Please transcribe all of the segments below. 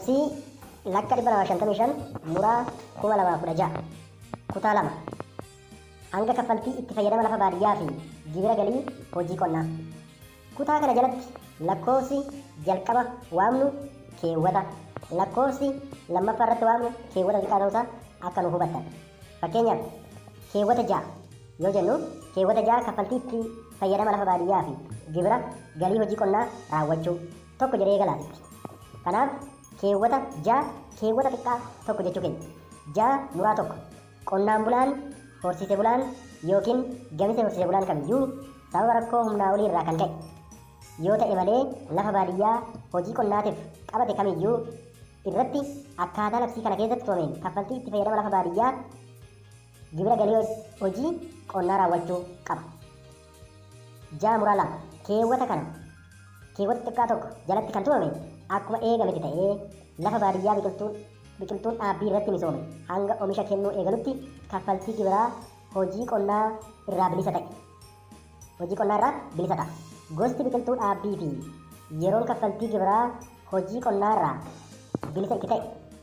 Labsii lakka 255 muraa 2016 kutaa 2 hanga kaffaltii itti fayyadama lafa baadiyyaa fi gibira galii hojii qonnaa. Kutaa kana jalatti lakkoofsi jalqaba waamnu keewwata lakkoofsi lammaffaa irratti waamnu keewwata xiqqaa ta'uusaa akka nu hubattan. Fakkeenyaaf keewwata 6 yoo jennu keewwata 6 kaffaltii itti fayyadama lafa baadiyyaa fi gibira galii hojii qonnaa raawwachuu tokko jedhee eegala asitti. Kanaaf keewwata 6 keewwata xiqqaa tokko jechuu keenya. 6 muraa 1 Qonnaan bulaan, horsiise bulaan yookiin gamise horsiise bulaan kamiyyuu sababa rakkoo humnaa olii irraa kan ka'e yoo ta'e malee lafa baadiyyaa hojii qonnaatiif qabate kamiyyuu irratti akkaataa labsii kana keessatti tumameen kaffaltii itti fayyadama lafa baadiyyaa gibira galii hojii qonnaa raawwachuu qaba. 6 muraa 2 Keewwata kana keewwata xiqqaa 1 jalatti kan tumame akkuma eegametti ta'ee lafa baadiyyaa biqiltuun biqiltuun dhaabbii irratti misoome hanga omisha kennuu eegalutti kaffaltii gibiraa hojii qonnaa irraa bilisa ta'e hojii qonnaa irraa bilisa ta'a. Gosti biqiltuu dhaabbii fi yeroon kaffaltii gibiraa hojii qonnaa irraa bilisa itti ta'e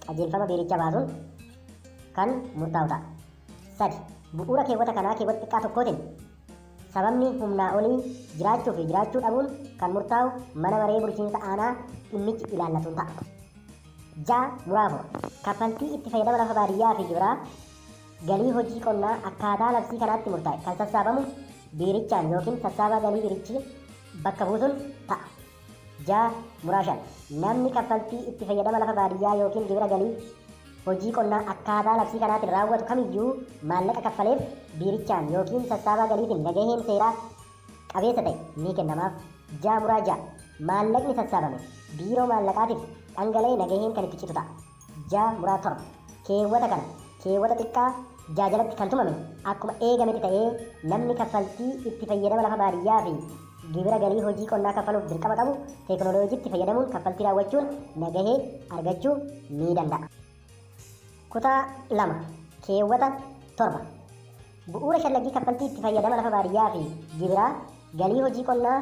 qajeelfama biiricha baasuun kan murtaa'u ta'a. 3. Bu'uura keewwata kanaa keewwata xiqqaa tokkootiin sababni humnaa olii jiraachuu fi jiraachuu dhabuun kan murtaa'u mana maree bulchiinsa aanaa dhimmichi ilaallatuun ta'a. 6 muraa 4. Kaffaltii itti fayyadama lafa baadiyyaa fi gibiraa galii hojii qonnaa akkaataa labsii kanaatti murtaa'e kan sassaabamu biirichaan yookiin sassaabaa galii biirichi bakka buusun ta'a. 6 muraa 5. Namni kaffaltii itti fayyadama lafa baadiyyaa yookiin gibira galii hojii qonnaa akkaataa labsii kanaatiin raawwatu kamiyyuu maallaqa kaffaleef biirichaan yookiin sassaabaa galiitiin nagaheen seeraa qabeessa ta'e ni kennamaaf. 6 muraa 6. Maallaqni sassaabame Biiroo Maallaqaatiif dhangala'e nagaheen kan itti citu ta'a. 6 muraa 7. Keewwata kana keewwata xiqqaa 6 jalatti kan tumame akkuma eegametti ta'ee namni kaffaltii itti fayyadama lafa baadiyyaa fi gibira galii hojii qonnaa kaffaluuf dirqama qabu teeknooloojitti fayyadamuun kaffaltii raawwachuun nagahee argachuu ni danda'a. Kutaa 2 Keewwata 7. Bu'uura shallaggii kaffaltii itti fayyadama lafa baadiyyaa fi gibiraa galii hojii qonnaa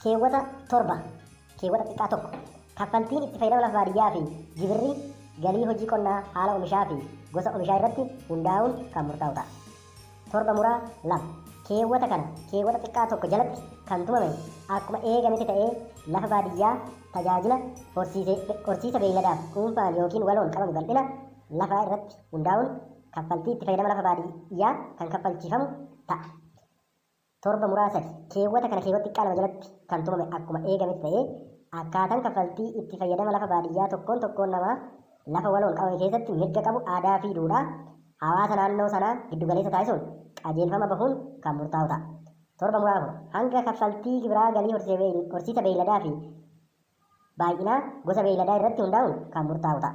keewwata 7 keewwata xiqqaa 1 kaffaltiin itti fayyadama lafa baadiyyaa fi gibirri galii hojii qonnaa haala omishaa fi gosa omishaa irratti hundaa'uun kan murtaa'u ta'a. 7 muraa 2. Keewwata kana keewwata xiqqaa 1 jalatti kan tumame akkuma eegametti ta'ee lafa baadiyyaa tajaajila horsiisa beeyladaaf dhuunfaan yookiin waloon qabamu bal'ina lafaa irratti hundaa'uun kaffaltii itti fayyadama lafa baadiyyaa kan kaffalchiifamu ta'a. 7 muraa 3. Keewwata kana keewwata xiqqaa 2 jalatti kan tumame akkuma eegametti ta'ee, akkaataan kaffaltii itti fayyadama lafa baadiyyaa tokkoon tokkoon namaa lafa waloon qabame keessatti mirga qabu aadaa fi duudhaa hawaasa naannoo sanaa giddugaleessa taasisuun qajeelfama bahuun kan murtaa'u ta'a. 7 muraa 4. Hanga kaffaltii gibiraa galii horsiisa beeyladaa fi baay'inaa gosa beeyladaa irratti hundaa'uun kan murtaa'u ta'a.